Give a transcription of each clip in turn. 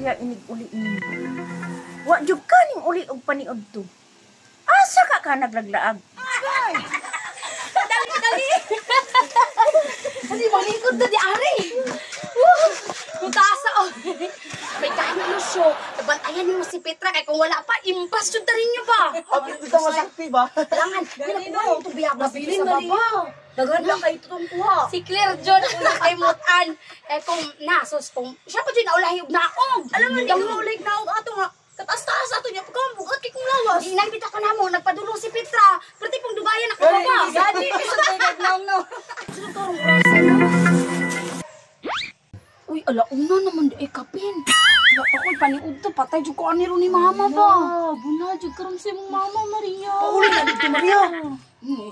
Maria inig uli nimo. Wa jud ka ning uli og paniud to. Asa ka ka naglaglaag? Dali, dali. Dali, malingkod na di ari. Mutasa oh. May kanin mo siyo. Nabantayan nimo si Petra kay kung wala pa impas jud ta ninyo ba. Abit ito masakti ba? Kailangan ginakuha mo itong biyabas dito sa baba. Daghan lang kayo itong kuha. Si Claire John ang nakaimutan. Eh kung nasos kung siya pa dyan naulahi og naog. Alam mo, hindi ko ulit naog ato nga. Kataas-taas ato niya. Pagkambugat kay kong lawas. Di nang bita ka na mo, nagpadulong si Petra. Pero di pong dugayan nakababa. Gani, sa tingad lang no. Sunod karong orasa na. Uy, alauna naman di ay kapin. Wala pa ko'y paniud to. Patay jud ko aniro ni mama ba. Bunal, jud karon sa imong mama, Maria. Pauli na dito, Maria.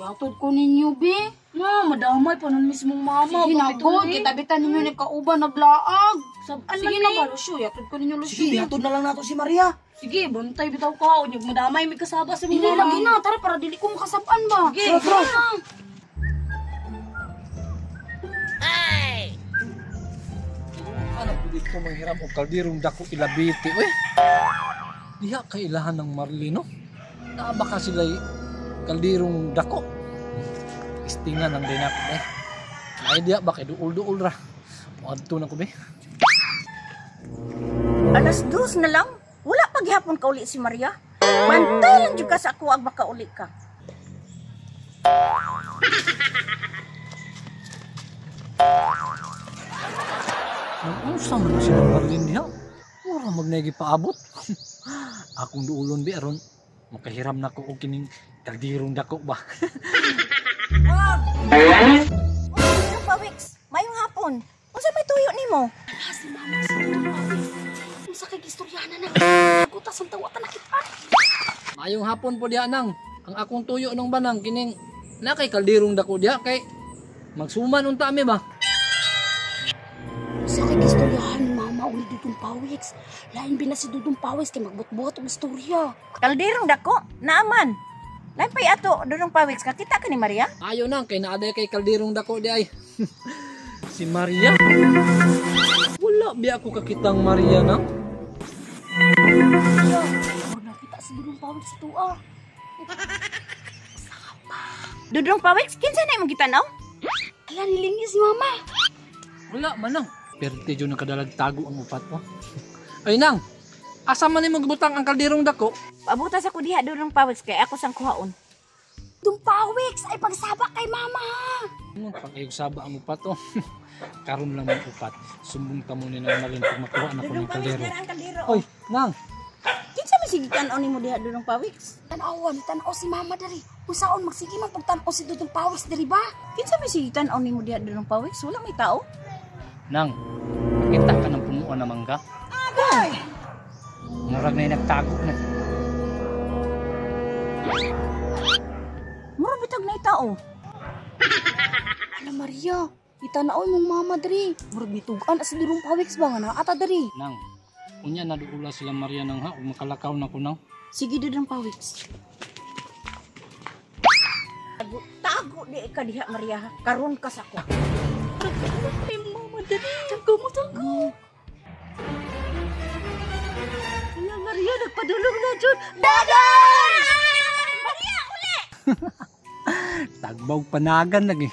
Hatod ko ninyo, be. Ma, madamay pa nun mismong mama. Sige na, Kapitol, God. eh. Kitabitan ninyo ni kauban naglaag. Sabaan Sige man, na eh. ba, Lucio? Hatod ko ninyo, Lucio. Sige, hatod na lang nato si Maria. Sige, bantay bitaw ka. Unyag madamay may kasaba sa imong Dili mama. lagi na. Tara, para dili ko makasabaan ba. Sige, Tara, tara. Ano po dito manghiram og kaldirong dako ilabiti uy. Diha kay ilahan ng Marlino. Naa ba ka sila kaldirong dako? Istingan ang dinako eh. Ay diha ba kay duol-duol ra. Moadto na ko be. 2:00 na lang. Wala pa gihapon ka uli si Maria. Bantay lang jud ka sa ako ag makauli ka. Nag-unsa man na sila Marlin diha? Mura magnegi paabot. Akong duolon bi aron makahiram na ko og kining kaldirong dako ba. Dudong Pawiks, mayong hapon. Unsa may tuyo nimo? Ala, si mama si Dudong Pawiks. Unsa kay gistoryana na? Gutas ang tawa ta nakita. Mayong hapon po diha nang. Ang akong tuyo nung banang kining na kay kaldirong dako diha kay magsuman unta mi ba. Unsa kay gistoryahan ni mama uli Dudong Pawiks? Lain bina si Dudong Pawiks kay magbutbuhat og istorya. Kaldirong dako, naaman. Lain pay ato, Dudong Pawiks, kakita ka ni Maria? Ayo nang kay naaday kay kaldirong dako di ay. Si Maria. Wala biya ako kakitang Maria nang. Maria, murag nakita si Dudong Pawiks sa tuwa. Dudong Pawiks, kinsa na imong gitanaw? Ala, nilingis si mama. Wala man nang. Perte jud nakadalag tago ang upat mo. Ay nang. Asa man nimo gibutang ang kaldirong dako? Pabutas ako diha, Dudong Pawiks, kay ako sang kuhaon. Dudong Pawiks ay pagsaba kay mama. Pag-saba ang upat oh. Karon lang ang upat. Sumbong ta mo ni nang Marlin pag makuha na ko Dudong ng Pawiks, kaldero. dara ang kaldero. Oy, nang. Kinsa man sige tan-aw nimo diha, Dudong Pawiks? Tan-awa ni tan-aw si mama diri. Usaon magsige man pagtan-aw si Dudong Pawiks diri ba? Kinsa man sige tan-aw nimo diha, Dudong Pawiks? Wala may tao. Nang, nakita ka ng punuan na mangga? Agay! Murag na nagtago na. Murag bitag na tao. Ala Maria, itanaw imong mama diri. Murag nitug-an as Dudong Pawiks ba nga naa ta diri. Nang, unya na duula sila Maria nang ha, ug makalakaw na ko nang. Sige, Dudong Pawiks. Tago, tago di ka diha, Maria. Karon ka sa ko. Imong mama diri. Tanggo mo tanggo. Ala, Maria, nagpadulong na jud. Dadan! Maria, uli! Tagbaw panagan lagi.